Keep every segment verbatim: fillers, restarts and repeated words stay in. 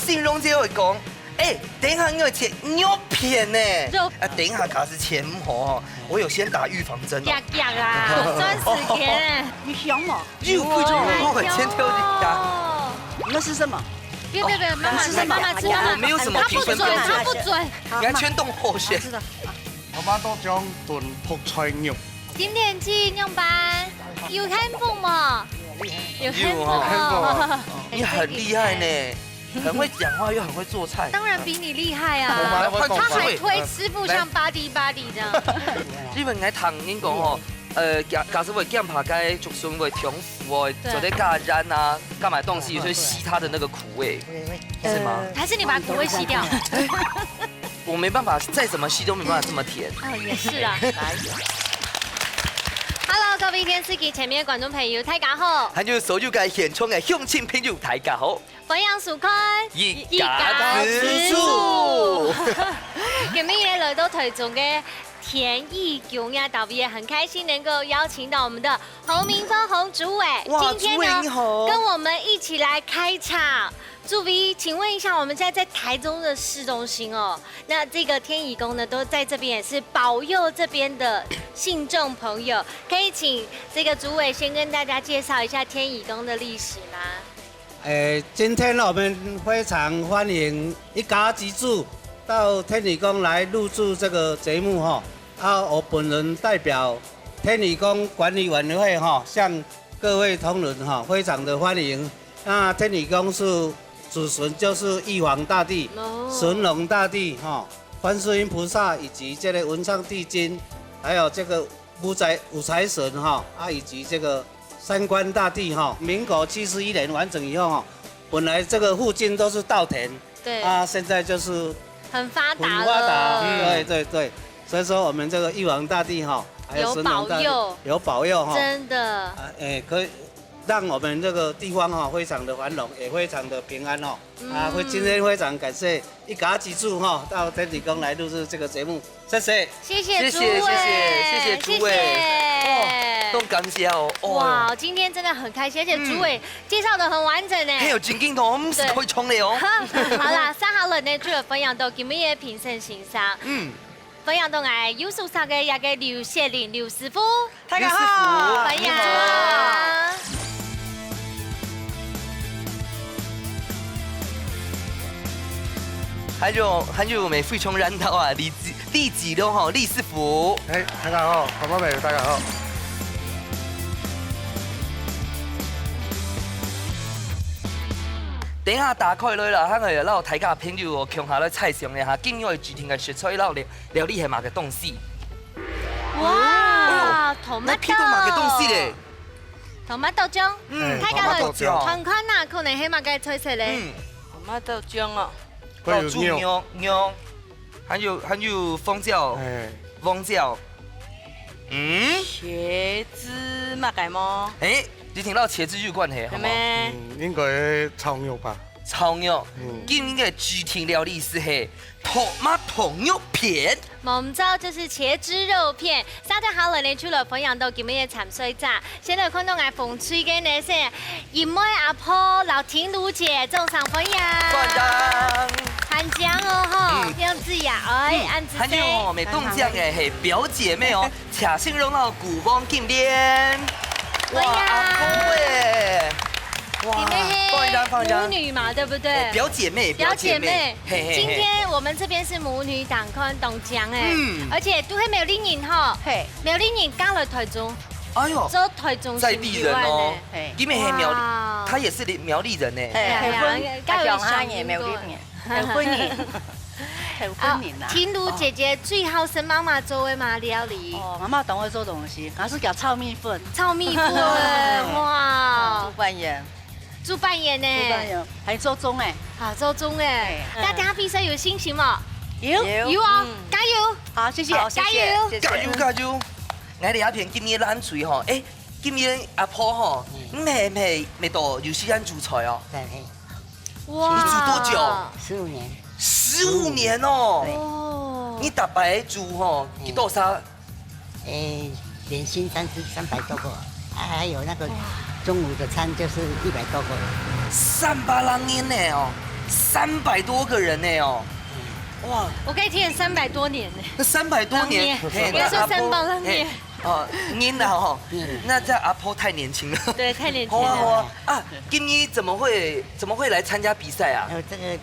形容詞會講，哎，等一下你愛切肉片呢。肉啊，等一下假使切毋好哦，我有先打預防針哦。夾夾啦，算時間。你香吗？又不中，我很先挑一下。哦，你们吃什么？别别别，妈妈是什么妈妈吃，妈妈我没有什么评分标准她不准，她不准。好你要全动后好先。吃的。 妈妈都讲炖覆菜肉。今天去上班有幸福吗？有幸福有哦哦。你很厉害呢，很会讲话又很会做菜。当然比你厉害我们来啊！换主委他还推师傅像巴蒂巴蒂这样。因为我听人讲哦，呃，假假使会減肥个族群会重复哦，对做得加盐啊，干嘛东西，所以吸它的那个苦味，是吗？还是你把苦味吸掉？我没办法，再怎么吸都没办法这么甜。哦，也是啊。Hello，各位电视机前面的观众朋友，大家好，还有所有个现场的乡亲朋友，大家好，欢迎收看一家之煮。今日也来到台中个天意宫呀，特别很开心能够邀请到我们的洪明峰洪主委，哇今天呢主委你好跟我们一起来开场。主委，请问一下，我们现在在台中的市中心哦，那这个天意宫呢，都在这边，也是保佑这边的信众朋友，可以请这个主委先跟大家介绍一下天意宫的历史吗？诶，今天我们非常欢迎一家之煮到天理宫来入住这个节目哈。啊，我本人代表天理宫管理委员会哈，向各位同仁哈，非常的欢迎。那天理宫是主神就是玉皇大帝、哦神龙大帝哈、观世音菩萨以及这个文昌帝君，还有这个五财五财神哈，啊，以及这个三官大帝哈。民国七十一年完成以后哈，本来这个附近都是稻田，对，啊，现在就是很发很达发达，了，对对对，所以说我们这个玉皇大帝哈，还有有神龙大帝保佑有保佑哈，真的。啊，哎，可以让我们这个地方哈非常的繁荣，也非常的平安哦。啊，非今天非常感谢一家之煮哈到天理宫来录制这个节目，谢谢。谢谢主委，谢谢谢谢谢谢主委谢谢哦，都感谢哦，哦。哇，今天真的很开心，而且主委介绍的很完整呢。还有金金筒，我们是可以冲的哦。好啦，接下來呢，就有分享到今日个評審先生，嗯，分享到𠊎有熟悉个一个劉雪玲劉師傅，大家好欢迎。还有还有我们非常认同啊，李子李子龙哈，李师傅。哎，大家好，观众朋友大家好。等一下打开来了，还有让大家朋友哦，共下来猜想一下，今日个指定个食材料理料理系么个东西？哇，tomato，那看到么个东西嘞？ tomato醬，嗯大家好， tomato醬看看呐，可能係麼个菜色咧？嗯，我们豆浆哦，哦，会有肉，猪肉肉，还有还有红椒、哎，红椒。嗯，茄子嘛个么？哎，你听到茄子有关系，好吗？咩？嗯，应该炒肉吧。炒肉。嗯今日个指定料理是嘿，tomato肉片。冇錯，就是茄汁肉片。接下來呢，除了分享到今日个參賽者，先來看到𠊎紅隊个呢係，一妹阿婆劉婷如姐，掌聲歡迎。歡迎。很靚哦吼，樣子呀，哎，恁仔細。還有哦，每當講个嘿表姐妹哦，請先讓到鼓風金蓮。哇，歡迎阿公哎，哇，你們係放一張放一張母，女嘛，對不對？哎表姐妹，表姐妹，嘿嘿嘿，今天我們這邊是母女檔看當靚哎，嗯而且都係苗栗人吼，嘿，苗栗人嫁來台中，哎呦，做台中在地人哦新竹灣呢，嘿，因為係苗哇栗，她也是苗栗人呢。嘿，哎呀後婚，該有阿雄也想過苗栗人，後婚人，後婚人啊。婷如姐姐最好係媽媽做个麼个料理？哦，媽媽當會做東西，還係叫炒米粉，炒米粉，哇煮，粄圓，煮粄圓呢，煮粄圓，還做粽哎。好做粽哎，哎大家比賽有信心無？有有有哦嗯，加油！好，謝謝，好，謝謝，謝謝謝謝。加油加油！𠊎兜這片今日爛水吼，哎，今日阿婆吼，你係毋係乜都有時間煮菜哦？對，嘿，哇，你煮多久？十五年，十五年哦。哦，你逐擺煮吼，幾多少？誒，年薪三十三百多個，啊，還有那個中午的餐就是一百多個。三百零年呢哦。三百多个人呢哦，哇，我可以听三百多年呢。那三百多年，嘿，应该说三百多年。哦，您的哈，那这阿婆太年轻了。对，太年轻好啊好了。啊啊！今天怎么会怎么会来参加比赛啊？还有这个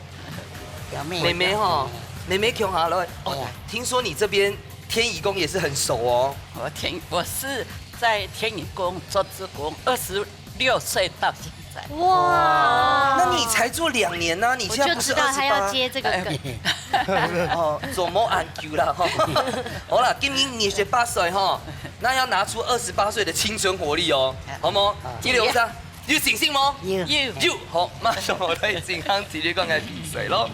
表妹，妹妹哈，妹妹穷好了哦哎呀。听说你这边天乙宫也是很熟哦。我天，我是在天乙宫做志工，二十六岁到现在。哇，那你才做两年呢，你我现在不是就知道他要二十八？接这个梗。哦，怎么 argue 啦哈？好了，今年二十八岁哈，那要拿出二十八岁的青春活力哦，好吗？一六三，有信心吗？有有，好，马上我来健康体育讲个比赛咯。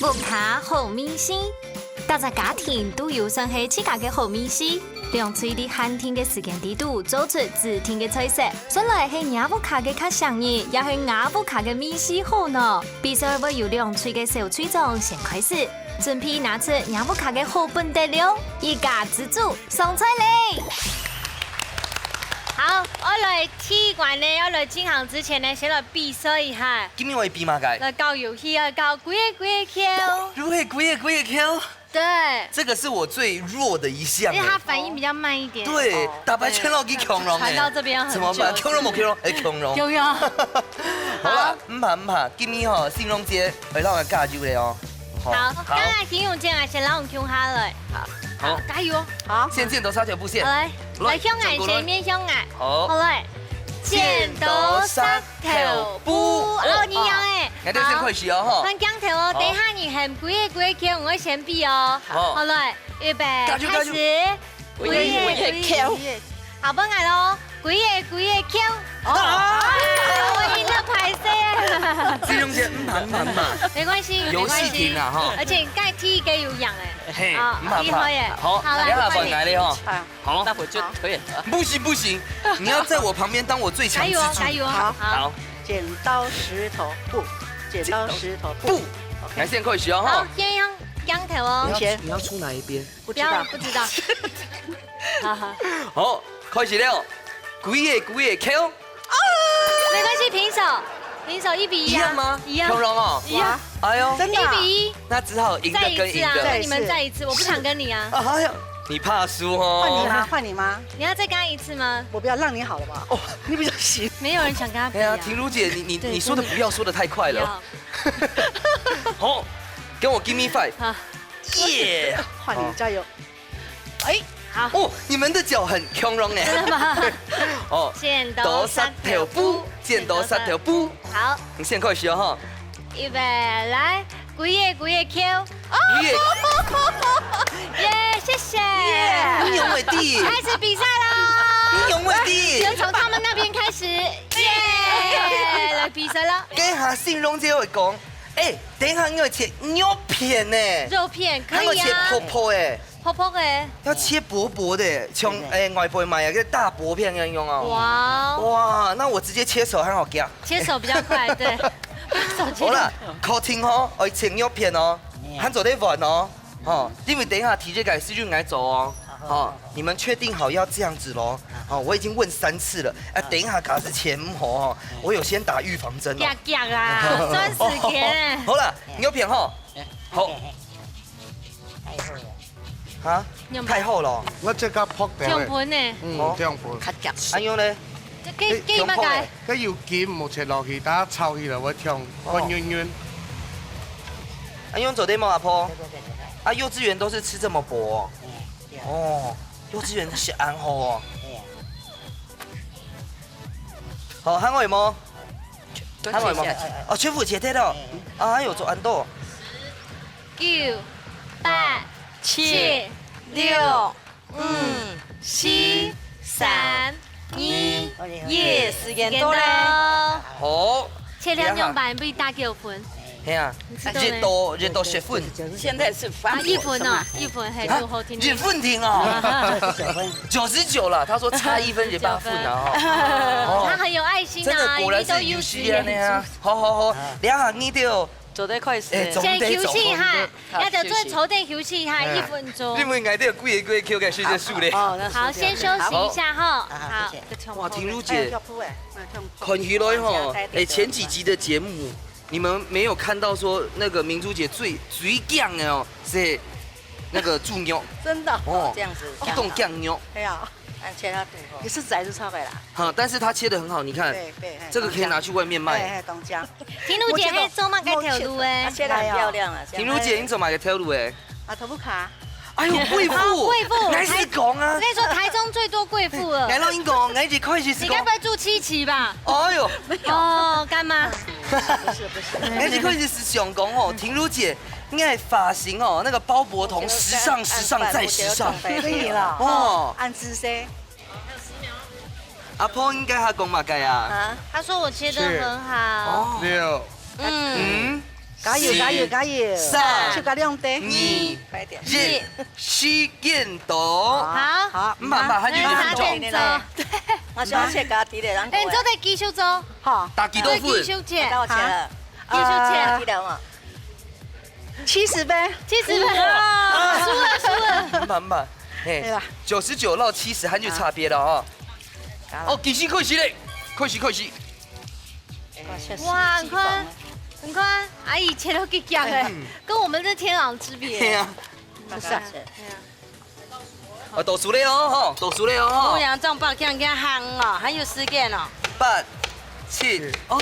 屋下好味緒，逐隻家庭都有算係自家个好味緒。兩隊在限定个時間裡肚做出指定个菜色，算來係若屋下个較省人，也係吾屋下个味緒好呢？比賽會由兩隊个小隊長先開始，準備拿出若屋下个好本底料，一家之煮上菜咧！好，我来踢馆呢，要来进行之前呢，先来比赛一下，今天我比嘛个？来搞游戏啊，搞鬼个鬼个球。如何鬼也鬼也 Q？对，这个是我最弱的一项因为他哎。反应比较慢一点。对，打牌圈落去恐龙哎，传到这边很怎么办？久恐龙不恐龙？哎，恐龙。有有。好了，唔怕唔怕，今天哈，信荣姐会让我加油的哦。好，刚才形容这样，先让我们 Q 他了。好，加油！好，先见多少条布线好？来，来来，向俺转过来前面向俺。好好嘞，剪刀石头布。哦，你赢哎。哎，对，先开始哦哈。换镜头哦，等一下你喊鬼个鬼个球，我会先比哦。好好嘞，预备，加油加油开始。鬼个鬼个球，好，不来喽。鬼个鬼个球。哦，我赢了，拍谁？信荣姐，唔怕唔怕唔怕，没关系，没游戏关系停了哈。而且你刚才踢一个有氧哎。嘿，好唔怕唔怕厉害耶。好，好来等一下换你本来的哈。好，那我就退了。不行不行，你要在我旁边当我最强支柱。加油哦，加油哦。好，好，好，剪刀石头布，剪刀石头不，来先开始哦哈。先用仰头哦你。要先你要出哪一边？不不要，不知道。好好，好，开始了，鬼个鬼个球，没关系，平手，平手一比一啊。一样吗？一样恐龙哦，一样。哎呦，真的啊那只好赢的跟赢再一次啊，那的。你们再一次，我不想跟你啊。哎呀，你怕输换你哦。吗？换你吗？你要再跟他一次吗？我不要，让你好了吧？哦，你比较行。没有人想跟他比哎呀，啊。婷如姐，你你对你说的不要说的太快了。不要。好，跟我 give me five，好，耶！换你加油。好，哦，你们的脚很恐龙哎。真的吗？哦，剪刀石头布，剪刀石头布。好，你先开始哦哈。预备，来，鬼个鬼个球。耶，耶，谢谢。你用会的，开始比赛喽。你用会的。先从他们那边开始，耶，来比赛了。等一下信荣姐会讲，哎，等一下你要切肉片呢，肉片可还要切以啊薄，薄哎，薄薄的，要切薄薄的，像哎外婆买个大薄片那样哦。哇哦，哇，那我直接切手很好夹。切手比较快，对，手切好啦，考听哦，哦，切肉片哦，还做得玩哦，哦，因为等一下体育改是就来走哦，哦，你们确定好要这样子喽？哦，我已经问三次了，哎，等一下假使切唔好哦，我有先打预防针哦。夹夹啦，算时间。好了，肉片哈，好，啊，太厚了哦，我這个薄掉香的，盆呢？嗯，哦香盆。較夾可以可以吗？改該有筋無切落去，等下炒起來會香，會軟軟。啊，用走对吗，阿婆？啊，幼稚园都是吃这么薄哦。哦，幼稚园是安好哦。好，还有吗？还有吗？哦，全部切掉了。啊，还有做安豆。九、八、七、六、五、四、三、二、一，时间到了。好，切两两板，不打九分。嘿啊，你知道呢热到热到十分，现在是啊，翻一分哦啊，一分，嘿，啊就好听。一分停哦，九分，九十九了，他说差一分也八分啊，哦，他很有爱心真的啊，果然是因为都有时间的呀，好好好，两下你都有，做得开始。哎，总先得走休息一下分，要得做坐等休息一下，一分钟。因为俺都有贵贵 Q 个时间数嘞。哦，那好，先休息一下哈。好好谢谢，哇，婷如还有姐，跳步哎，那跳步看起来哈，哎，前几集的节目，你們沒有看到說那個明珠姐最，最強的哦，是那個豬肉。真的哦。哦，這樣子，一頓醬肉。對啊，而且它土豆。你是宰就差不多啦。哈，但是它切得很好，你看，對，對，嘿，這個可以拿去外面賣。嘿，嘿，當香。婷茹姐，我覺得嘿，做麼个頭路欸？它切得很漂亮啊，這樣。婷茹姐，你做麼个頭路欸？啊，頭路卡。哎呦，貴婦，哦，貴婦，𠊎係講啊。我跟你說，台中最多貴婦了。來，老英講，𠊎一開始係講。你該不會住七期吧？哎呦。沒有。哦，乾媽。不是，不是。𠊎一開始係想講哦，婷茹姐，你个髮型哦，那個鮑伯彤，時尚，時尚再時尚。可以了。哦。恁仔細。阿婆應該還講麼个啊？啊？他說我切得很好。哦。六。嗯。嗯。加油，四，加油，加油！三，手加兩滴。二，快點。一，時間到。好。好。慢慢，還有一分鐘。那他點走。對。我想切加滴的，然後哎，你做得繼續做。好。打幾多分？繼續切。到我切了。繼續切。啊，滴了嘛。 七十分。七十分。哇。輸了，輸了。慢慢，嘿，對吧？九十九到七十，還有差別了哦。哦，其實開始咧，開始，開始。哇，你看，你看，阿姨切到幾強欸，嗯。跟我們這天壤之別。對啊。不是啊。對啊。 啊，倒數咧哦，吼，倒數咧哦，吼。我們兩張包這樣這樣行哦，還有時間哦。八、七，哦，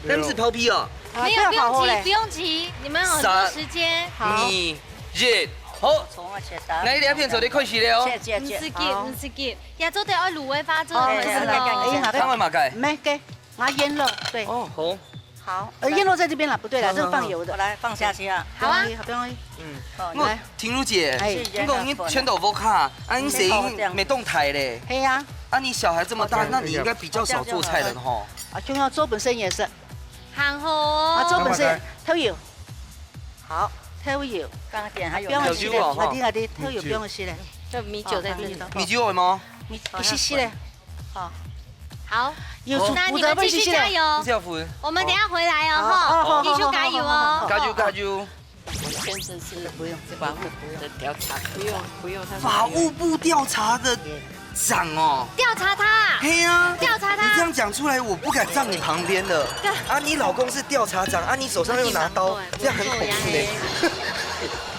六。那不是拋皮哦。啊，沒有，不要跑過來。不用急，不用急，你們有很多時間。三、二、一，好。從我切單。來，兩片做得開始咧哦。切，切，切。毋使急，好。毋使急，也做得愛滷味花，做得哦，很香哦。哎，好的。他們嘛改。沒，給，拿醃肉，對。哦，好。 好，呃，醃肉在這邊啦，不對啦，好，這是放油的。好，好。我來放下去啊。好啊。不容易，不容易。嗯，好，我來。婷茹姐，哎。你講你全都屋下，啊，你細人無動態咧。嘿呀。啊，你小孩這麼大，好，那你應該比較少做菜了吼。啊，像我做本身也是。還好哦。啊，做本身也，豆油。好，豆油。剛剛點還有不用洗的，豆油哦，那你看這豆油不用洗的。這米酒在這裡。米酒有嗎？米，一息息的。 好。好，有負責，那你們繼續加油。不是要負責。我們等一下回來哦，好，吼，好，好，繼續加油哦。好，好，好，好。加油，加油。我先生是不用，不用，不用，調查科的。不用，不用，他是法務部調查的長哦。調查他。嘿啊。調查他。你這樣講出來，我不敢站你旁邊的。對。啊，你老公是調查長，啊，你手上又拿刀，這樣很恐怖呢。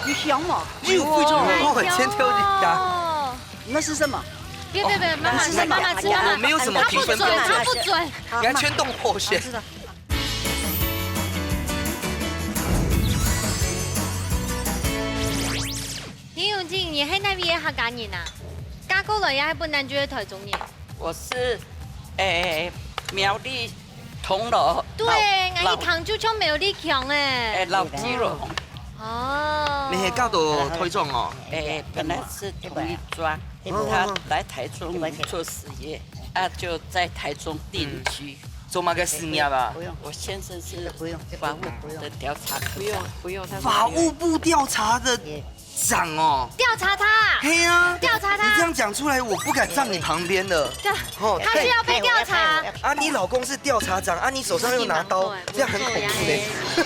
你想嘛？又不中，我很欠挑你家。哎呦。 那是什麼？別別別，媽媽吃，媽媽吃，媽媽吃。我沒有什麼評分標準。他不準，他不準。你還全懂破線。好，是的。林永進，你係哪位个客家人啊？嫁過來也係本來就係台中人。我是，誒，苗栗 銅鑼，對，老，𠊎一聽就像苗栗腔欸。誒，老基隆。哦。你係嫁到台中哦？誒，本來是同一庄，哦。他來台中做事業，啊，就在台中定居。嗯。做麼个事業啊？我先生是法務部的調查科長。不用，不用，他是法務部調查的 長哦。調查他。嘿啊。調查他。你這樣講出來，我不敢站你旁邊了。對，哦，他需要被調查。對。啊，你老公是調查長，啊，你手上又拿刀，這樣很恐怖呢。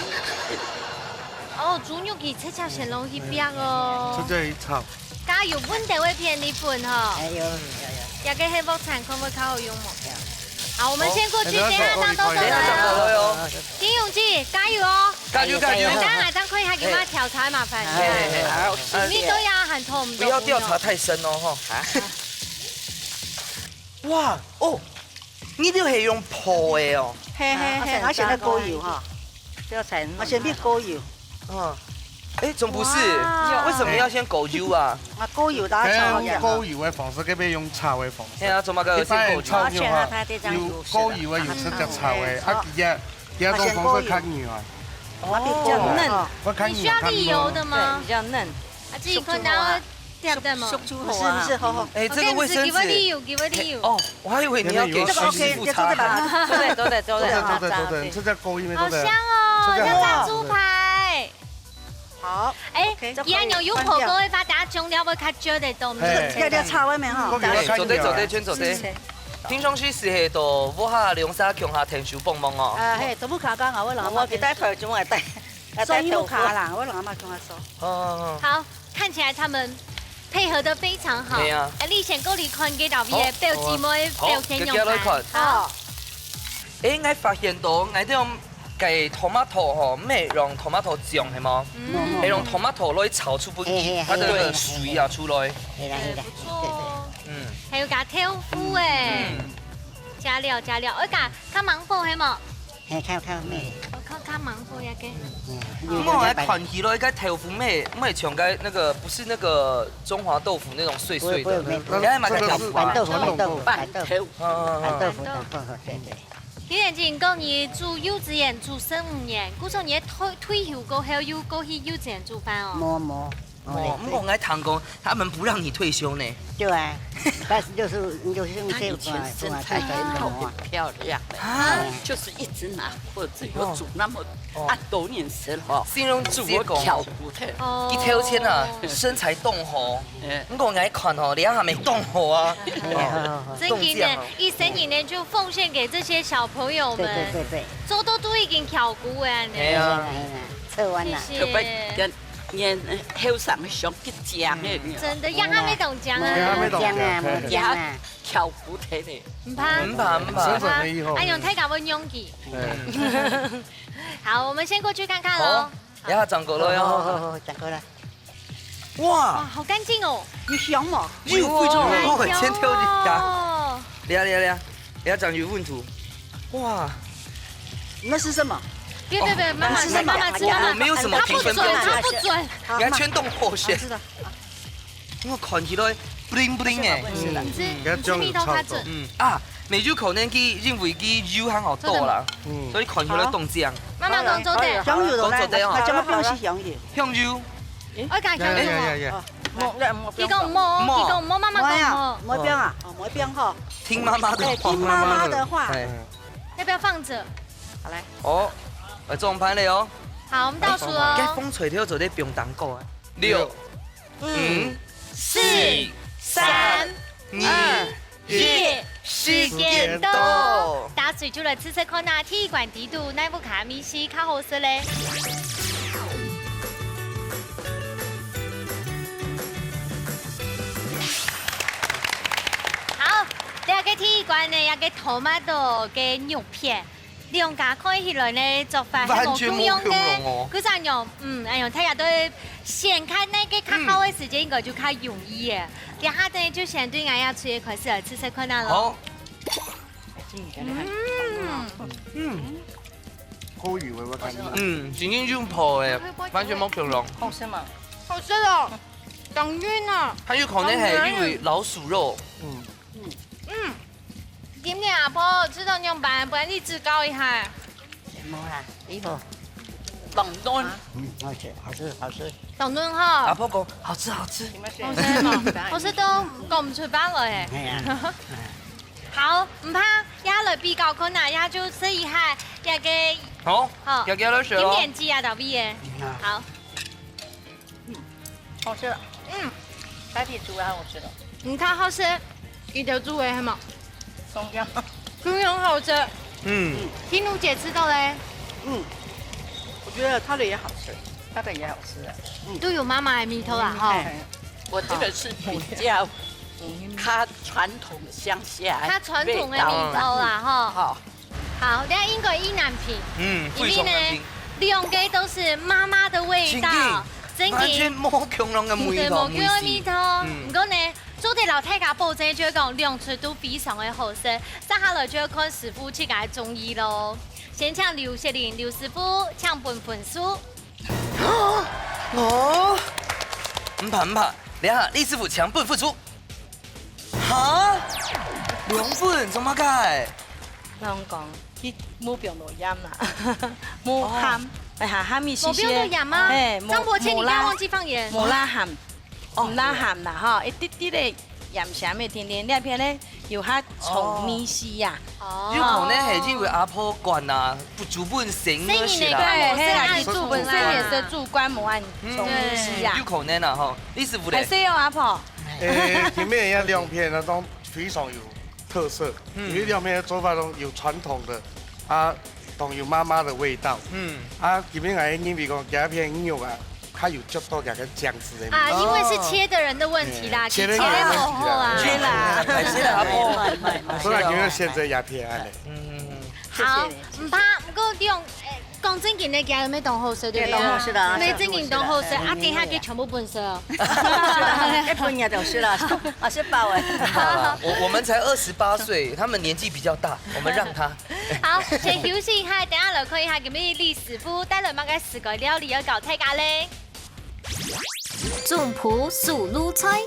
哦，豬肉佢切切先落去煏哦。就這一炒。加油，穩定會變日本吼。哎呦，有，有。這個黑鑊產看會較好用無？有。好，我們先過去，哦，等一下上桌走了哦。等一下上桌了喲。 金永記，加油哦！加油，加油！等下，等下可以還有麼个調查麻煩。嘿，嘿，嘿。好，你都要喊痛，不要調查太深哦，吼。啊。哇，哦，你這係用烰个哦。嘿，嘿，嘿，啊，而且那高油哈。不要踩那麼大。而且變高油。嗯。哎，總不是，哇。為什麼要先高油啊？啊，高油大家炒一下。該用高油个方式，該邊用炒个方式。嘿啊，做麼个要先高油？一般炒肉哈，有高油个，有直接炒个，啊，佢个 第二種方式較軟啊。哦。比較嫩。會較軟，你需要瀝油的嗎？較軟。對，比較嫩。啊，這一塊拿來貼貼嗎？熟，熟，熟好啊。不是，不是，好，好。哎，這個衛生紙。給我瀝油，給我瀝油。哎，哦，我還以為你要給徐師傅擦。這個OK，就這個吧。做得，做得，做得。做得，做得，做得，這隻高油个做得。好香哦，這隻好香。像炸豬排。好，哎，OK，這可以關掉。佢恁樣有火鍋个話，等下醬料會較少个東西。嘿。這個炒个咩吼？哎，做得，做得，全做得。是，是。平常時係到屋下兩儕共下𢯭手幫忙哦。啊，嘿，都毋卡講啊，𠊎老媽𢯭手。𠊎去帶頭，就𠊎帶，帶頭。做一無卡啦，𠊎老媽共下做。哦，哦，哦。好，看起來他們配合得非常好。對啊。哎，你先過來看這道菜个表姊妹表現樣般。好，好，好，好。好。哎，𠊎發現到，𠊎這樣該tomato吼，毋係用tomato醬係無？嗯。係用tomato來炒出分佢，係，係，佢个水啊出來。係啦，係啦，對，對。不錯哦。嗯。還有加豆腐欸。嗯。加料，加料，愛加，加芒果係無？係，加，加咩？我看加芒果也給。嗯。毋過𠊎看起來該豆腐咩，咩像該那個，不是那個中華豆腐那種碎碎的，不會，不會，不會。該還蠻像豆腐啊。板豆腐，板豆腐，板豆腐。嗯，嗯，嗯。板豆腐，板豆腐，對，對。 其實真講，你做幼稚園做十五年，故所你退，退休過後又過去幼稚園做飯哦？無，無，無咧，哦，毋過𠊎聽講，他們不讓你退休呢。對啊，但是就是，就是用這个，他以前身材很好，很漂亮的，啊？就是一直拿，或者有煮那麼，哦。啊，多年時候，形容煮个功夫。挑骨头。哦。一挑千啊，身材當好。 嗯。毋過𠊎看吼，你還沒動火啊。哎呀，好，好，好。真的呢，動這樣哦。一生一年就奉獻給這些小朋友們。對，對，對，對。做到都已經翹骨了呢。哎呀。哎呀，哎呀，側彎了。謝謝。可不可以跟年後生想去講的？嗯。真的，讓他們懂講啊。哎呀，沒懂講啊，沒講啊。也翹骨頭的。毋怕。毋怕，毋怕。省省了以後。哎喲，大家會仰佢。哎。好，我們先過去看看咯。好，等下轉過來哦。好，好，好，好，轉過來。 哇，哇，好乾淨哦。有香無？有味道，哇，有香哦。先挑一下。來啊，來啊，來啊，來啊，講有溫度。哇，那是什麼？別，別，別，媽媽，那是什麼？媽媽吃，媽媽。我沒有什麼評分標準。他不準，他不準。你還全懂我選。好吃的。我看起來bling bling欸。嗯，你吃，你吃蜜桃較準。嗯，啊，美珠可能佢因為佢油還好多啦，嗯。所以看起來當靚。媽媽講做得。香油的來，講做得哦。啊，怎麼不用洗香油？香油。 欸？愛加香油哦。呀，呀，呀，呀。哦，莫，莫，佢講莫，莫。佢講莫，媽媽講莫。莫放啊，哦，莫放吼。聽媽媽的話。哎，聽媽媽的話。哎。要不要放著？好，來。哦，呃，中盤了哦。好，我們倒數哦。該風吹了做得放蛋糕啊。六、五、四、三、二、 一，時間到。時間到。大家隨就來試試看啊，第一關底肚，哪一款味緒較好食咧？好，這個第一關呢，這個tomato个肉片。 兩家看起來呢，做法係無共樣个。完全無共樣哦。故所恁樣，嗯，恁樣大家都會選看哪個較好个時間，應該就較容易耶。這下呢，就先對𠊎這隊開始來試試看啊咯。好。嗯，嗯。可以，我，我看一下。嗯，真正有泡欸，完全無共樣。好吃嗎？好吃哦，當韌啊。還有可能係因為老鼠肉。嗯。 嗯，今日阿婆食到仰般，分你指教一下。無啦，你好。當嫩。嗯，好吃，好吃，好吃。當嫩吼。阿婆講好吃，好吃。好食嘛，好食到講毋出話來欸。哎呀，好，毋怕，這下來比較看啊，這下就試一下這個，好，好，這個來選咯。甜點機啊，倒閉耶。嗯啊。好。 嗯，好吃。嗯，該題煮个好吃了。你看好吃，一條煮个係無？中央。中央好吃。嗯。嗯，聽如姐吃到嘞。嗯，我覺得她的也好吃，她的也好吃啊。嗯。都有媽媽的味道啦，哈。哎，我這個是比較，嗯，較傳統的鄉下的味道啦。較傳統的味道啦，哈。好。 好，這應該意難平。嗯，因為呢，非常難平。兩個都是媽媽的味道，真的，真的。完全無共樣个味道，對，無共樣个味道。味緒。嗯。毋過呢，做得摎大家保證，就係講兩出都非常的好食。接下來就要看師傅自家个中意咯。先請劉雪玲劉師傅，請分分數。哦，毋怕毋怕，這下李師傅請分分數。 哈？兩分，做麼个？人講，佢無放到鹽啦，無鹹，哦。哎呀，鹹一些些。無放到鹽嗎？嘿，無，張伯謙，你不要忘記放鹽。無罅鹹，哦，無罅鹹啦，吼，一滴滴个鹽鹹个甜甜，這片呢，有較重味緒呀。哦。有可能係因為阿婆慣啊，不煮本身个係啦。細人个，嘿，嘿啦，佢煮本身也係煮慣無恁重味緒呀。嗯，有可能啊，吼。你師傅咧？還係有阿婆。 誒，今日這兩片呢，都非常有特色，嗯。因為兩片个做法都有傳統的，啊，都有媽媽的味道。嗯。啊，今日𠊎認為講，這片肉啊，較有足多這個醬汁的味道。啊，因為是切的人的問題啦，哦。切的人的問題啦。佢切得好好啊。切啦。哎，是啊，阿婆。所以今日選擇這片恁呢。嗯。好，謝謝你。毋怕，毋過用，誒，講正經个，佢有無當好食，對不對？有當好食啊。無正經當好食，啊，等下佢全部分食哦。係啦，一般人就食啦，啊，食飽誒。好啦，我，我們才二十八歲，他們年紀比較大，我們讓他。好，先休息一下，等下來看一下，今日李師傅帶來麼个四季料理要教大家咧。總鋪手路菜。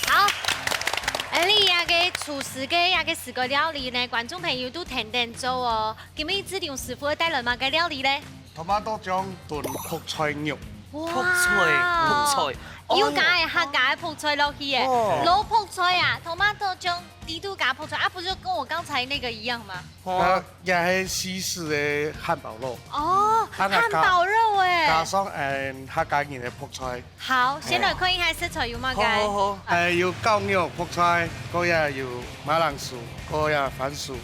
好，𠊎俚這个廚師个這个四季料理呢，觀眾朋友都跈等做哦。今日志玲師傅會帶來麼个料理呢？Tomato醬燉覆菜肉。哇！覆菜，覆菜。有加个客家个覆菜落去耶。哦。老覆菜啊，tomato醬，裡肚加覆菜啊，不就跟我剛才那個一樣嗎？哦。啊，也係西式个漢堡肉。哦，啊，那加，漢堡肉耶。加上，嗯，客家人个覆菜。 好，先來看一下食材有麼个。好，好，好。誒，有絞肉、覆菜，過也有馬鈴薯，過也番薯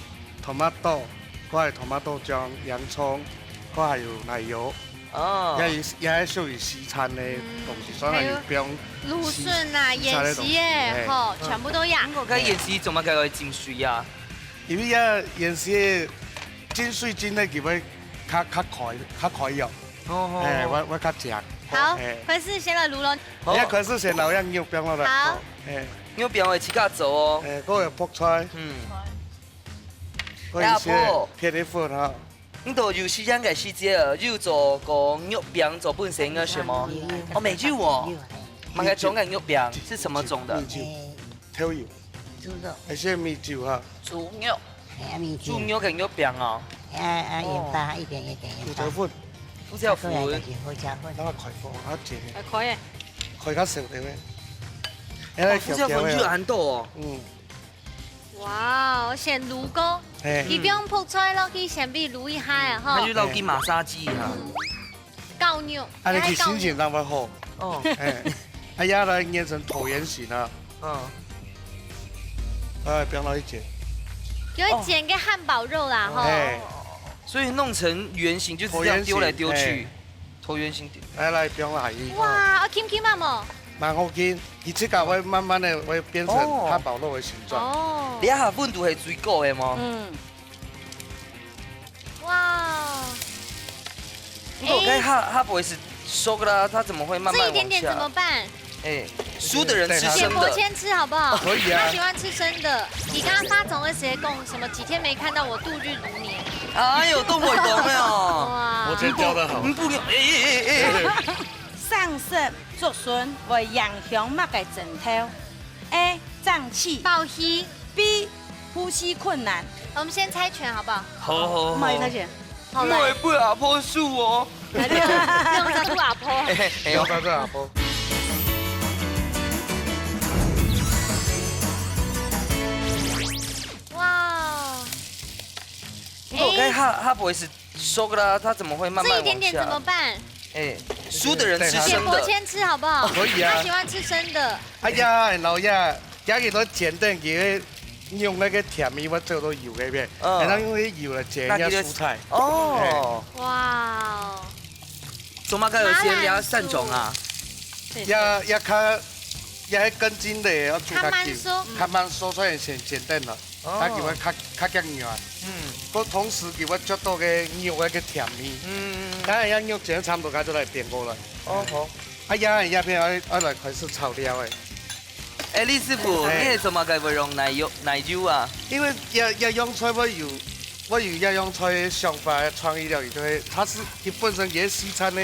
，tomato，過係tomato醬、洋蔥，過還有奶油。哦。也係，也係屬於西餐个東西，嗯，所以有放還有蘆筍啊、西，西餐个東西，芫荽，嘿。吼，全部都有。嗯，該芫荽做麼个愛浸水啊？因為這芫荽浸水浸了，佢會較，較開，較開哦。 哦，哦，哎，哦。會，會較靚。好，哎。開始先來滷咯。好。你要開始先摎這肉放落來。好。哎。肉放落自家做哦。哎，還有覆菜。嗯。還有一些哎，阿婆。片的粉哈。你都有時間个時節，有做過肉餅做分細人个食無？有，有。哦，乜有哦。有，哎。麼个種个肉餅，係什麼種个？米酒。哎。 豆油。豬肉。還係米酒哈。豬肉。哎，米酒。豬肉个肉餅哦。哎，哎，哦。鹽巴，一點一點鹽巴。胡椒粉。胡椒粉。啊，過來就是胡椒粉。那麼開火，啊，姐。還可以。開較少點咩？哦，哎，胡椒粉就恁多哦。嗯。哇，先滷過，嘿。佢放覆菜落去，先俾滷一下啊，吼。那就落去馬殺雞哈。嗯。 絞肉，啊，你去心情當然好。哦。哎，哎呀，來捏成橢圓形啊。嗯。哎，不要那一剪。有一剪个漢堡肉啦，吼。哎。所以弄成圓形，就是這樣丟來丟去，橢圓形，哎。橢圓形丟。來，來，不要那一。哇，啊，Q Q嘛無？蠻好Q，佢自家會慢慢的會變成漢堡肉的形狀。哦。哦。你下溫度係最高的嗎？嗯。 哇哦。不過該，哎。它，它不會是熟的啦，它怎麼會慢慢往下？這一點點怎麼辦？哎，熟的人吃生的。選伯謙吃好不好？可以啊。他喜歡吃生的。你剛剛發總的時候講什麼？幾天沒看到我，度日如年。哎喲，都袂講了哦。哇。我覺得教得好。你不，你不，哎，哎，哎，哎。上色竹筍會影響麼个症頭？A，脹氣。爆氣。B，呼吸困難。我們先猜拳好不好？好，好，好。慢一點。好，來。莫會分阿婆輸哦。來，用，用這个阿婆。嘿，嘿，嘿，用這个阿婆。哇哦。不過該，哎。它，它不會是熟的啦，它怎麼會慢慢往下？這一點點怎麼辦？哎，熟的人吃生的。選伯謙吃好不好？可以啊。他喜歡吃生的。哎呀，老爺， 加幾多錢等佢个用該个甜味，我做到油該片，嗯。然後用該油來煎一下蔬菜。那佢个，哦。哎。哇哦。做麼个愛先摎佢散種啊？麻辣酥。也，也較，也係根莖類，愛煮較久，較慢熟。嗯。較慢熟，所以先煎等了，哦。啊，佢會較，較遽軟。嗯。不過同時佢會啜到該肉該个甜味。嗯，嗯，嗯。當然，這肉煎差不多，該就來煸過來。哦，好。啊，這，這片愛，愛來開始炒料誒。 哎，李師傅，哎。你係做麼个會用奶油，奶油啊？因為這，這樣菜會有，會有這樣菜个想法、創意料理，就會，它是，佢本身也是西餐个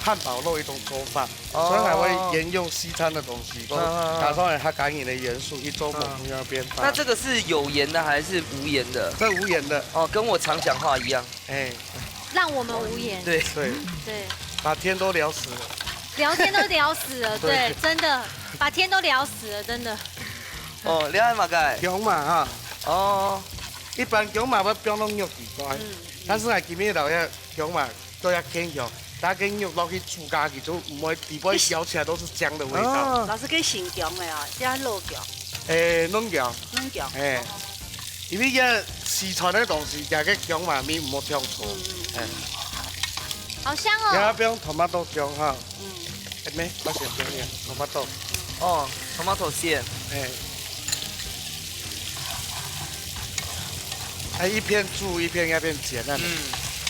漢堡肉一種做法，哦。所以還會沿用西餐的東西，都，啊，啊，啊。加上客家人的元素去做不同的變化。啊。那這個是有鹽的還是無鹽的？這無鹽的。哦，跟我常講話一樣。 哎。讓我們無言。對。對。對。把天都聊死了。聊天都聊死了，對。對，真的，把天都聊死了，真的。哦，你愛麼个？薑嫲哈。哦。一般薑嫲會放到肉底下，嗯。但是呢，今日老爺薑嫲都要炕薑，拿个肉落去煮下去，就毋會，底背咬起來都是薑的味道。哦。老師，該生薑个啊，這老薑。哎，嫩薑。嫩薑。哎。哦。 因為這四川个東西，這个薑嫲味毋好忒重。嗯，嗯，嗯。哎。好香哦。你要放tomato醬哈。嗯。哎，沒，我先放點tomato。哦，tomato先。哎。哎，一片煮一片，一片煎啊。嗯。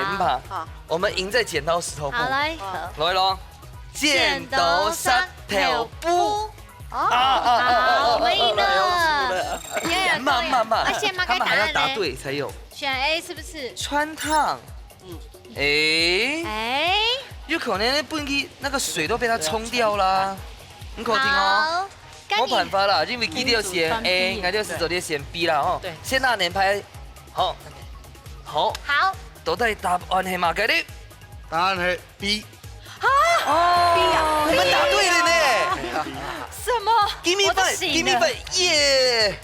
，OK，好。你怕？好。我們贏在剪刀石頭布。好，來。好。來咯，剪刀石頭布。哦，啊啊啊啊啊好，我们赢了。要有输了。要有输了。慢慢慢，啊，先拿个答案呢？他们还要答对才有。选A是不是？川烫。嗯。诶。诶。有可能那不应该，那个水都被它冲掉啦。很可能哦。好，该你，没办法啦，因为佢都选A，应该就是昨天选B啦，吼。对。先拿两排。好。好。好。到底答案是么个呢？答案是B。 哦，你们答对了呢。什么？Give me 我都醒了。Five，give me five，耶！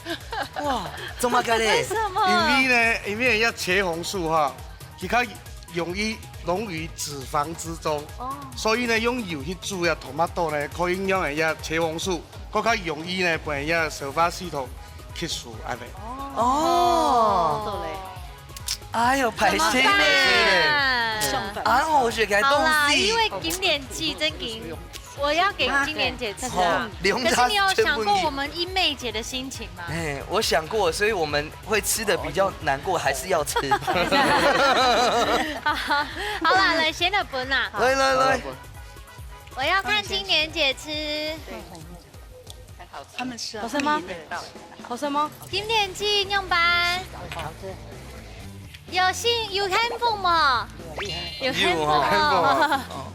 哇，做么个嘞？为什么？因为呢，因为要茄红素哈，佢较容易溶于脂肪之中，哦。所以呢，用油去煮个tomato呢，可以让人家茄红素，更加容易呢，分人家消化系统吸收，安尼。哦。对嘞。 哎呦，歹勢呢。怎么办？啊，我是个东西。好啦，因为今年季真紧，我要给今年姐吃啊。哦，可是你有想过我们英妹姐的心情吗？哎，我想过，所以我们会吃得比较难过，还是要吃。好啦，来，先来分啦。来来来。我要看今年姐吃。 他们吃啊。好吃吗？好吃吗？今年姐仰般？有幸，有幸福无？有幸福哦。有幸福哦。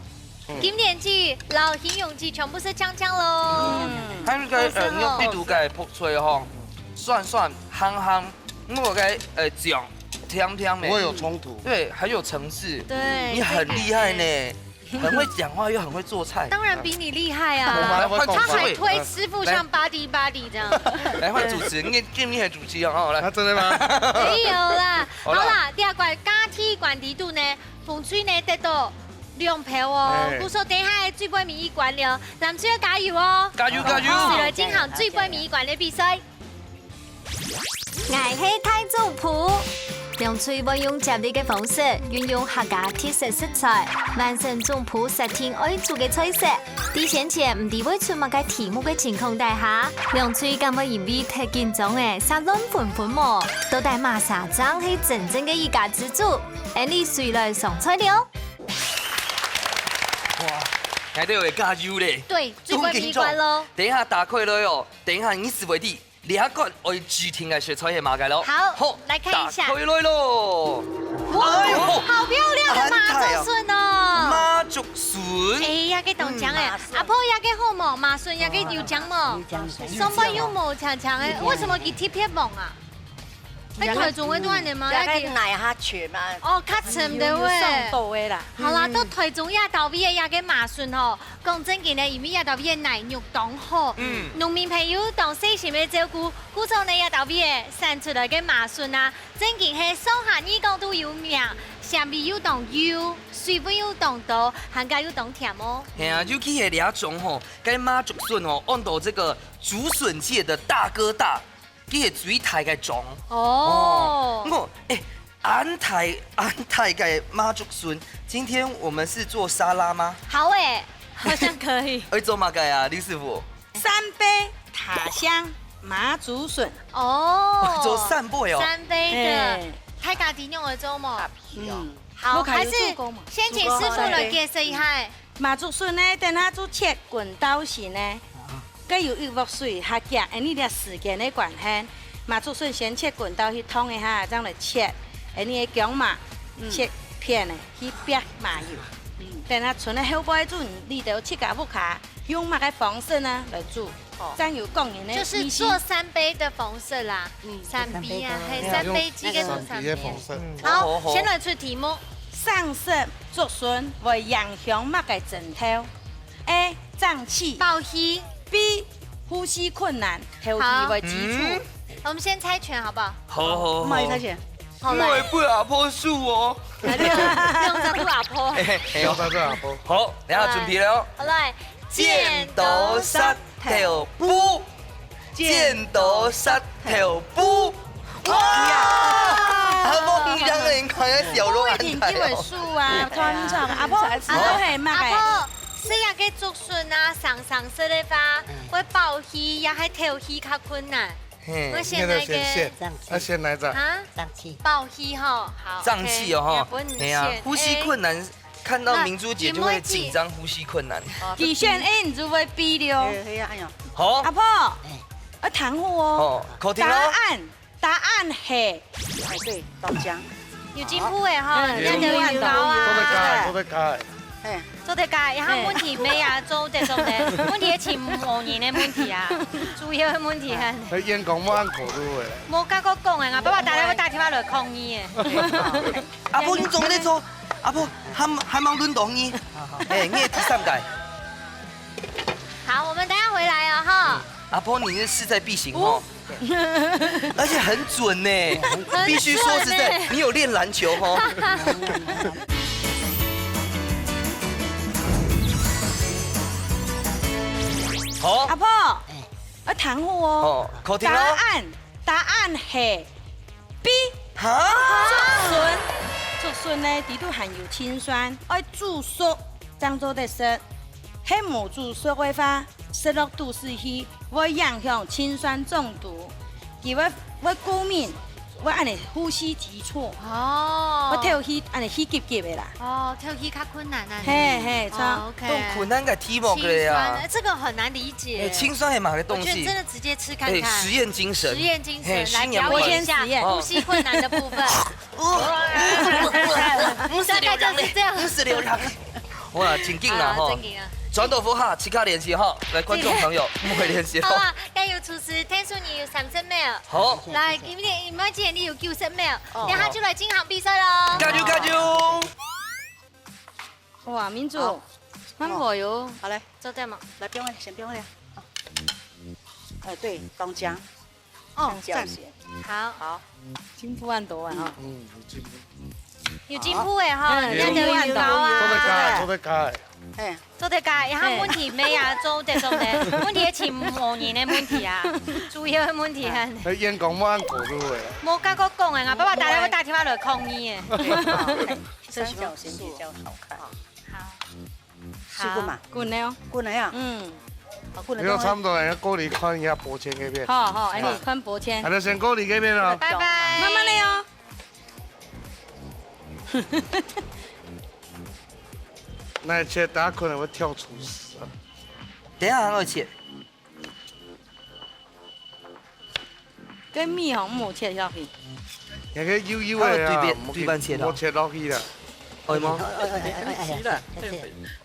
今年姐，老形容姐全部是酱酱咯。嗯。它那个，呃，好吃哦。你用地图给它吹吼，酸酸、香香，那个，呃，酱，甜甜的。不会有冲突。对，很有层次。对，你很厉害呢。 很会讲话又很会做菜。当然比你厉害啊。我们还会共他还推师傅像buddy buddy这样。来换主持，你今天还主持哦，哦，来。啊，真的吗？没有啦。好啦。好啦，第二关，加踢关底肚呢，风吹呢得到两票哦。哎。故所等一下最尾面一关了，咱们就要加油哦。加油，加油！一起来进行最尾面一关的比赛。 𠊎係大總舖。兩隊會用接力个方式，運用客家特色食材，完成總舖設定愛煮个菜色。在先前毋知會出麼个題目个情況底下，兩隊敢會因為忒緊張而殺亂紛紛無？到底麼儕正係真正个一家之煮？𫣆俚隨來上菜了。哇，𠊎兜會加油咧！對，最尾面一關咯。等一下打開來哦，等一下你就會知 這關愛指定个食材係麼个咯？好，好，來看一下。打開來咯。哇，哎喲，好漂亮的麻竹筍哦。麻竹筍。哎呀，這當靚哎，嗯，阿婆這個好無？麻筍這個有靚無？有靚，有靚。上背有無青青个？為什麼佢特別黃啊？哎，台中个都恁樣嗎？這個泥較深嘛。哦，較深對不對？有送到的啦。好啦，嗯。到台中這兜位个這個麻筍吼， 講正經个，因為這兜位个泥肉當好，嗯。農民朋友當細心个照顧，故所呢這兜位个產出來个麻筍啊，正經係上下二港都有名，鮮味又當幼，水分又當多，還加又當甜哦。係啊，尤其係這種吼，該麻竹筍吼，安到這個竹筍界的大哥大， 佢係最大个種。哦。哦，毋過，哎，恁大，恁大个麻竹筍，今天我們是做沙拉嗎？好哎，好像可以。愛做麼个啊，李師傅？三杯塔香麻竹筍。哦，做三杯哦。三杯的，嘿。大家知仰般做無？嗯。好，還是先請師傅來解釋一下。 麻竹筍呢，等下就切滾刀形呢。該有一鑊水較遽，因為這時間个關係，麻竹筍先切滾刀去燙一下，正來切，因為个薑嫲切片呢，去煏麻油。等下剩个後背就你兜自家屋下用麼个方式呢來煮。 正有個人个意思。就是做三杯的方式啦，嗯。三杯啊，還有三杯雞跟三杯。三杯的方式。嗯。好，好，好。先來出題目。生食竹筍會影響麼个症頭？A，脹氣。爆氣。B，呼吸困難，頭皮會支出。好。嗯。我們先猜拳好不好？好，好，好。慢慢猜拳。好，來。因為不阿婆輸哦。來，不用，不用再不阿婆。嘿，嘿，嘿。不用再不阿婆。好，等下準備了哦。好，來。 剪刀石頭布，剪刀石頭布。哇！阿婆，你兩個人看个笑容恁大哦。我一定會輸啊，開玩笑的。阿婆，阿婆係麼个？阿婆，係這個竹筍啊，生生食个話，會爆氣，也係透氣較困難。嘿，我選哪個？你先選，啊，選哪隻？啊？脹氣。爆氣吼，好，脹氣哦，吼。OK，也不能選。嘿啊，呼吸困難。 看到明珠姐就會緊張，呼吸困難。佢選A，你就會B了哦。哎呀，哎呀。好。阿婆，哎。要聽好哦。哦，確定哦。答案，答案係，哎，對，豆漿。有進步哎哈，嗯，人家有進步很多啊。做得加，做得加。哎。做得加，然後問題沒啊，做得做得，問題係請某人的問題啊，主要的問題啊。哎，員工無恁過度的。無甲我講的啊，爸爸打電話，打電話來抗議的。阿婆，你做得做，阿婆，還，還吂輪到你。哎，你係第三屆。 好，我們等一下回來哦，哈。嗯，阿婆，你是勢在必行哦，而且很準呢，很準呢。必須說實在，你有練籃球哦。好。阿婆，要聽好哦。哦，確定哦。答案，答案係B。哈？竹筍，竹筍呢，裡肚含有氰酸，愛煮熟正做得食。係無煮熟个話， 食落肚屎去，會影響氰酸中毒，佢會，會過敏，會恁呢呼吸急促，哦。會敨氣，恁呢氣急急个啦。哦，敨氣較困難啊。嘿，嘿，著。哦，OK。更困難个題目个呀。氰酸，呃，這個很難理解。哎，氰酸係麼个東西？我覺得真的直接吃看看。哎，實驗精神。實驗精神，嘿，來表演一下新年快樂。哦。呼吸困難的部分。 毋係流汗咧，大概就是這樣。毋係流汗咧。哇，真緊啦，吼。啊，真緊啊。轉到屋下，自家練習，吼。來，觀眾朋友，毋會練習，吼。好啊，加油，廚師，聽說你有三十秒。好。來，今天，今天你有九十秒，哦。等下就來進行比賽囉。加油，加油！哇，民主，好。蠻好喲。好，來。做得嗎？來，不用了，先不用了。好。呃，對，豆漿。 哦，讚。好。好。進步恁多啊，吼。嗯，有進步。有進步欸，吼，嗯，人家有進步恁多。有高啊。做得加，做得加。嘿。做得加，然後問題沒啊，做得做得。問題係請某人个問題啊，主要个問題啊。哎，員工無恁過度欸。無甲我講欸，啊，爸爸打電話，打電話來抗議欸。三角形比較好看。好。 試過嘛？滾了哦。滾了呀？嗯。好，滾了。你要差不多，要過來看一下伯謙那邊。好，好，哎，你看伯謙。還要先過來這邊哦。拜拜。慢慢來哦。那切，等下可能會跳出屎啊。等一下還要切。 該米吼，莫切落去。那個幼幼的啊，它有對半，莫去，對半切的啊。莫切落去啦。會嗎？哎，哎，哎，哎，哎，哎，哎，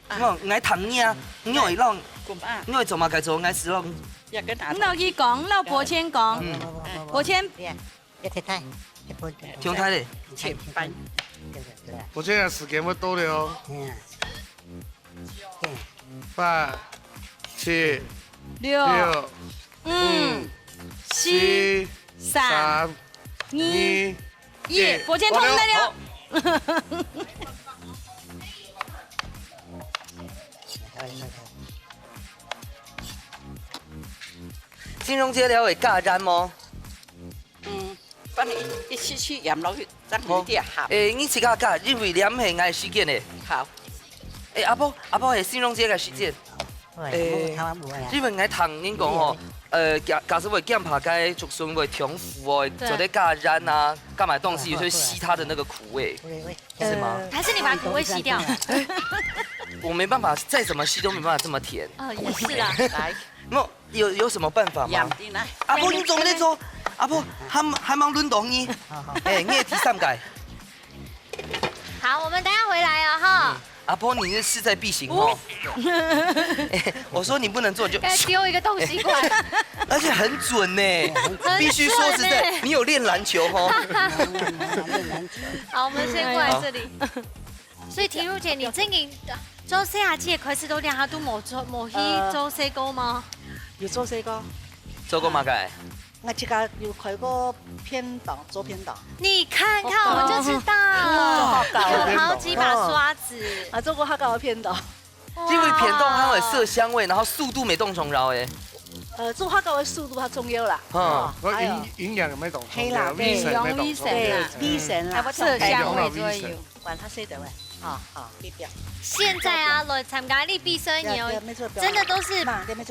哎。哦，𠊎聽你啊，你會讓，滾吧。你會做麼个做，𠊎係讓。你老弟講，老伯謙講。嗯。伯謙。 中忒咧。切半。我這樣時間會到了哦。嗯。八、七、六、六、五、五、四、四、三、三、二、二、一，一。伯謙通了。好。新榮姐了會加鹽無？ 嗯，反正一，一息息鹽落去，正有點鹹。好。欸，你自家加，因為鹽係𠊎个時間欸。好。欸，阿婆，阿婆係新榮姐个時間。欸，欸，因為𠊎聽人講吼，呃，假，假使會鹹怕該竹筍會中毒哦，對。做得加鹽啊，加麼个東西，會，會，所以吸它的那個苦味，會，會。是嗎？還是你把苦味吸掉？我沒辦法，再怎麼吸都沒辦法這麼甜。哦，也是啦。來。 有，有什麼辦法嗎？阿婆，你做得做，阿婆，還，還吂輪到你。欸，你係第三屆。好，我們等一下回來哦，哈。嗯，阿婆，你是勢在必行哦。欸，我說你不能做，你就，該丟一個東西過來。而且很準呢，很準呢。必須說實在，你有練籃球哦。好，我們先過來這裡。 所以婷如姐，你正經做細阿姊開始到這下都無做，無去做細過嗎？有做細過。做過麼个？𠊎自家有開過便當，做便當。你看看，我就知道，有好幾把刷子。啊，做過客家个便當。因為便當它會色香味，然後速度無當重要欸。呃，做客家个速度較重要啦。嗯。哦，還有營，營養也無當重要，係啦，對，營養也無當重要。對，衛生啦。色香味就會有。 管佢細兜仔，哈，哈，你表。現在啊，來參加這比賽个人，真的都是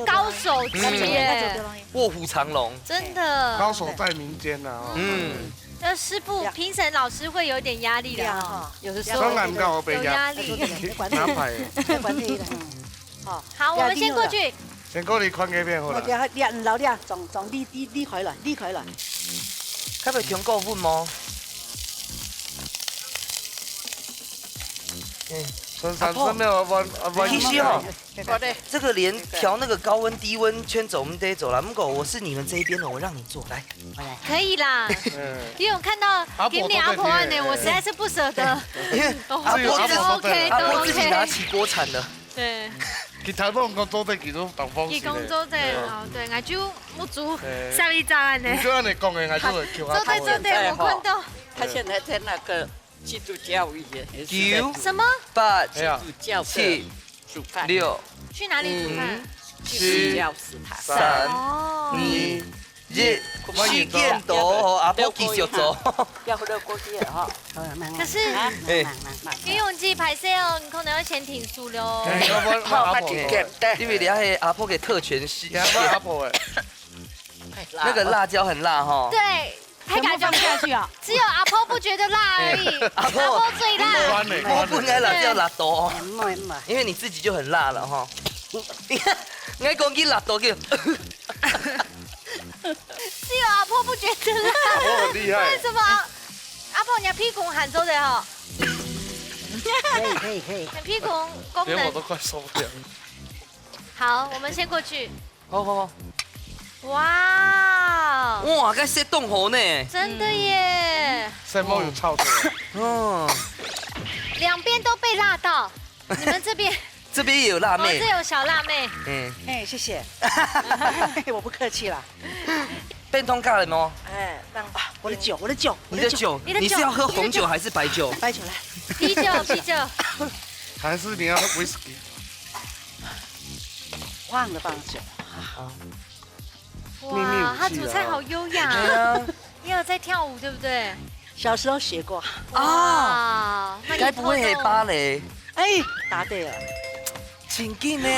高手級耶，臥虎藏龍，真的。高手在民間啊，哦。嗯。那師傅、評審老師會有點壓力的哈，有的時候當然高，有壓力。拿牌。好，我們先過去。先過來看該片好了。我覺得你，你老弟啊，總，總離，離，離開了，離開了。該會香菇粉無？嗯，剩三十秒，啊，彎，啊，彎。其實哦，這個連調那個高溫低溫全做毋得做啦。不過我是你們這一邊的，我讓你做，來。可以啦，嗯。因為我看到阿婆今年阿婆按呢，都在聽。我實在是不捨得。因為阿婆自己，都OK，都OK。阿婆自己拿起鍋鏟了。對。其實我們講做得其實當放心的。佢講做得，對啊。哦，對，𠊎就目珠對。笑一張按呢。你就按呢講的，𠊎就會叫阿婆。做得，做得，我看到。他現在在那個基督教醫院，也是在九、什麼？八、哎呀。基督教的七、煮飯。六、去哪裡煮飯？五、四、三、哦。二、一，時間到哦，阿婆繼續做。要不要過去了哈？好了，慢慢。可是，啊，哎。慢慢，慢慢。游泳记拍攝哦，你可能要先停手了哦。哎，要不然阿婆過來。因為你係阿婆个特權是。你還不阿婆哎。那個辣椒很辣哈。對，他感覺全部放下去啊。只有阿婆不覺得辣而已，哎，阿婆，阿婆最辣。你莫，你莫分該辣椒辣到哦。哎，莫，莫。因為你自己就很辣了哈。你看，你還講佢辣到，佢 只有阿婆不覺得辣。阿婆很厲害。為什麼？阿婆，你个鼻公還做得吼？可以，可以，可以。你鼻公功能。連我都快受不了。好，我們先過去。好，好，好。哇，哇，該色當好呢。真的耶。色毛有臭的。嗯。兩邊都被辣到。 你們這邊，這邊也有辣妹。哦，這有小辣妹。嗯。哎，謝謝。我不客氣啦。變通咖了嗎？哎，讓，啊，我的酒，我的酒，你的酒，我的酒。你的酒。你是要喝紅酒還是白酒？白酒來。啤酒，啤酒。還是你要喝 whisky？忘了放酒。啊。 哇，秘密武器啊。他煮菜好優雅。對啊。你有在跳舞，對不對？小時候學過。哇，那你偷偷，該不會芭蕾？哎，答對了。真緊呢。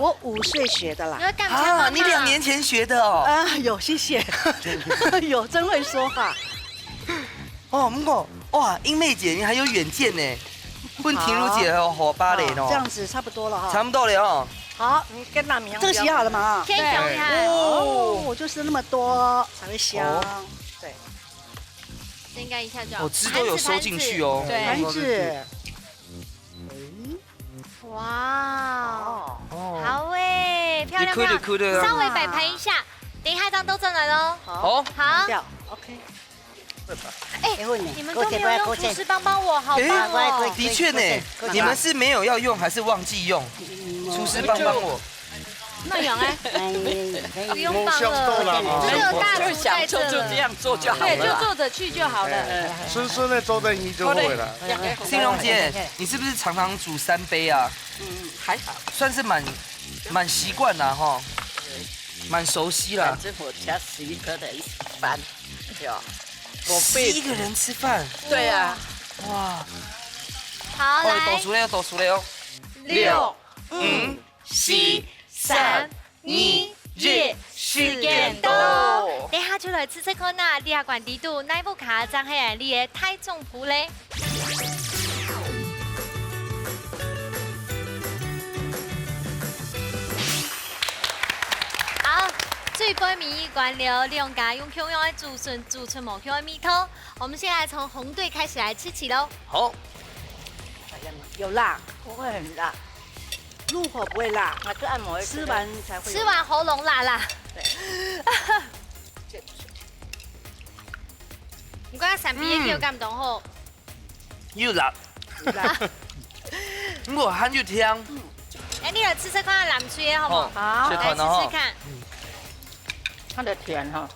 我五歲學的啦。你會幹嘛？啊，你兩年前學的哦。啊，有，謝謝。有，真會說話。 哦，毋過，哇，英妹姐，你還有遠見呢，分婷如姐還有學芭蕾呢。好，這樣子差不多了哈。差不多了哦。好，你跟那米這個洗好了嗎？先想一下。對。哦，就是那麼多才會香。哦。對。這應該一下就好。哦，汁都有收進去哦。盤子，盤子。對。盤子。哇，哦。好欸，漂亮，漂亮。你可以，可以啊。稍微擺盤一下，等一下這樣都上來咯。好。好。好。OK。 哎，你們都沒有用廚師幫幫我，好棒哦。哎，的確呢，你們是沒有要用還是忘記用？廚師幫幫我。那樣欸，不用幫了，只有大廚在這了。就享受，就這樣做就好了啦。對，就坐著去就好了。順順的坐在那就好了。心榮姐，你是不是常常煮三杯啊？嗯，還好。算是蠻，蠻習慣啦，吼。蠻熟悉啦。反正我家十一個人一起搬，對吧？ 十一個人吃飯。對啊。哇。好，哦，來。倒數了，倒數了哦。六、五、四、三、二、一，時間到。等下就來試試看啊，這下關底肚，哪一屋下正係恁樣个大總舖咧？ 好，最尾尾一關了，兩家用共樣个煮順，煮出無共樣个味道。我們現在從紅隊開始來吃起咯。好。有辣，不會很辣，入口不會辣，啊，就按摩一下。吃完才會有辣。吃完喉嚨辣辣。對。你看三杯个口感當好。 又辣。辣。毋過還有甜。哎，你來試試看藍隊个好無？好，好。試看哦。來試試看。它的甜哈。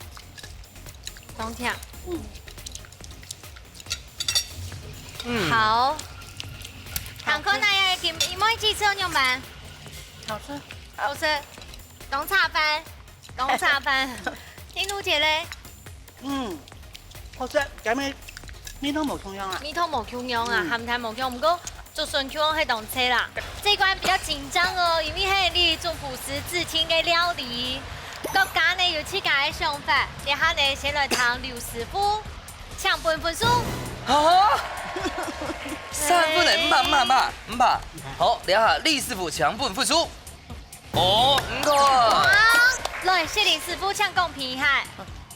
當甜。嗯。嗯。好。看看那樣，你，你妹子食仰般？好吃。好食。當差飯，當差飯。婷如姐咧？ 嗯，好食，咱們味道無共樣啊。味道無共樣啊，嗯。鹹淡無共，毋過竹筍共樣係當脆啦。這一關比較緊張哦，因為係你總舖師自家个料理，各家呢有自家个想法。這下呢，先來聽劉師傅，請分分數。啊？三分呢，毋怕，毋怕，毋怕，毋怕。好，這下李師傅請分分數。哦，毋錯。好，來，雪玲師傅，請講評一下。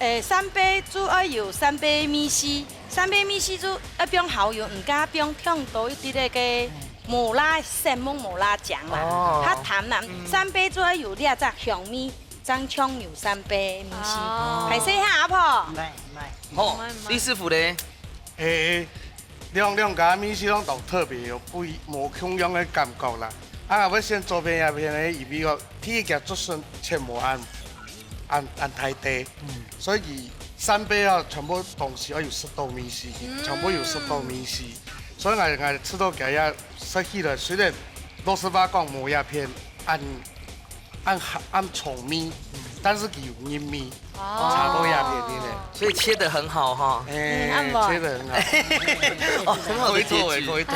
誒，三杯就愛有三杯味緒，三杯味緒就愛放好油，毋加放忒多一滴个麻辣，生猛麻辣醬啦，哦。較淡啦。嗯。三杯就愛有這隻香味，正像有三杯味緒。哦。歹勢哈，阿婆。毋係，毋係。好，毋係，毋係。李師傅咧？ 誒，兩，兩家味緒攏當特別，有不一，無共樣个感覺啦。啊，𠊎先做片這片呢，因為哦，第一家竹筍切無恁，恁，恁大塊，嗯。所以佢三杯哦，全部東西愛有十多味緒，嗯。全部有十多味緒。所以𠊎，𠊎試著佢這食起來，雖然老實話講無這片恁 恁，恁重味，但是佢有入味，哦。差到這片呢。所以切得很好哈。哎，嗯，恁好。切得很好。哦，很好的結局。可以做，可以做。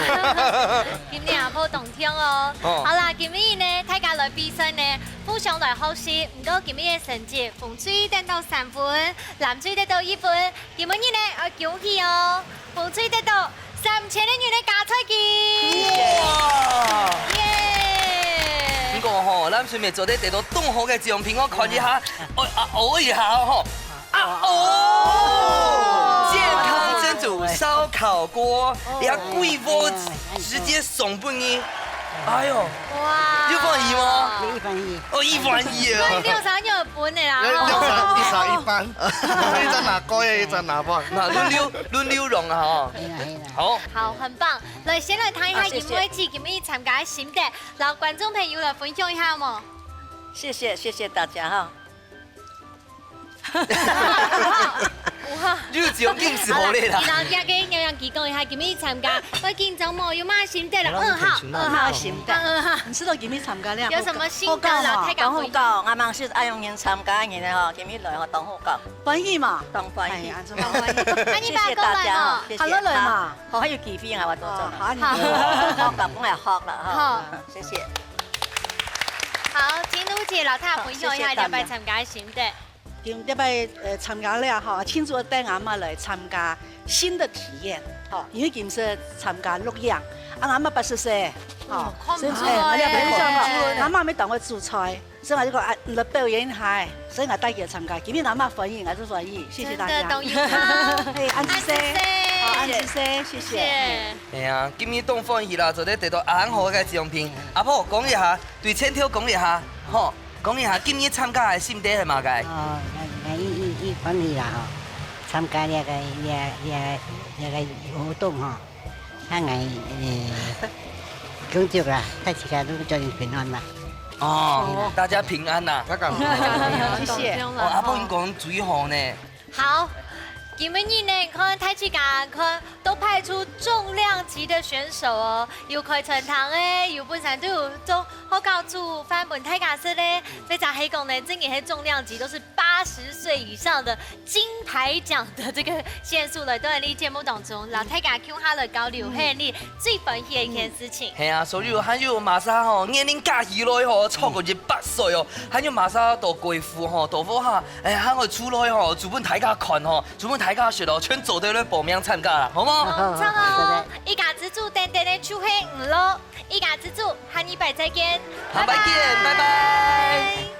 今日阿婆當暢哦。哦。好啦，今日呢，大家來比賽呢，互相來學習。毋過今日个成績，紅隊得到三分，藍隊得到一分。今日呢，愛恭喜哦！ 紅隊得到三千个銀个加菜金。哇！耶！毋過吼，藍隊乜做得得到當好个獎品，𠊎看一下，哦，啊，哦一下吼，啊，哦！健康蒸煮燒烤鍋，這个貴婦直接送分你。哎喲，哇！有歡喜無？有歡喜。哦，有歡喜啊！你有啥有分的啦？有，有啥，一啥一半，一隻拿高个，一隻拿半。那輪流，輪流用啊，吼。係啦，係啦。 好。好，很棒。來，先來聽一下啊，謝謝。銀妹姊今日參加个心得，摎觀眾朋友來分享一下無？謝謝，謝謝大家哈。有哈。你有只有緊時好咧啦。好啦，你摎這个娘娘姨講一下，今日參加，會緊張無？有麼个心得啦？二號，二號，心得。二號。你知道今日參加了，有什麼心得啦？好講吼，大家分享。當好講，阿媽係恁樣人參加个人吼，今日來吼，當好講。歡喜嘛？當歡喜。哎，恁樣。當歡喜。啊，你爸講來無？謝謝大家，謝謝。好，來嘛。 好，還有機會啊，𠊎做做啦。哦，好，你好，好，好，好，好，謝謝。好，金如姐摎大家分享一下，好，謝謝大家。這擺參加个心得。今這擺，呃，參加了吼，親自帶阿媽來參加新的體驗，吼，因為今次參加錄影，啊，阿媽八十歲，吼，哦，看不出來耶。所以，哎，你看不出來。阿媽乜當會煮菜。 所以𠊎就講，啊，來表演一下，所以𠊎帶佢來參加。今日阿媽歡喜，𠊎就歡喜，謝謝大家。真的，當有愛。嘿，恁仔細，恁仔細。好，恁仔細，謝謝。謝謝。哎呀，今日當歡喜啦，做得得到恁好个獎品。阿婆，講一下，對鏡頭講一下，吼，講一下今日參加个心得係麼个？哦，𠊎，𠊎，佢，佢，佢歡喜啦吼，參加這个，這，這，這个活動吼。 啊，𠊎，呃，恭祝啦，大自家都祝你平安啦。哦，大家平安啦。大家平安。謝謝。哦，阿婆你講最好呢。好，今晡日呢，看大自家看都派出重量級的選手哦，有開餐廳个，有本身都有做好搞煮飯分大家食个，或者係講呢，真个係重量級，都是八十歲以上的金牌獎的這個選手來到你節目當中，摎大家共下來交流，嗯。係你最歡喜个一件事情。係啊，所以還有麼儕吼，年齡加起來吼，超過一百歲哦，還有麼儕到貴婦吼，到屋下，哎，還會出來吼，煮分大家看吼，煮分大家食哦，全做得來報名參加啦，好無？哦，好，好，好，好。一家之煮，等等个就係你咯。一家之煮，下禮拜再見，下禮拜見，拜拜。拜拜。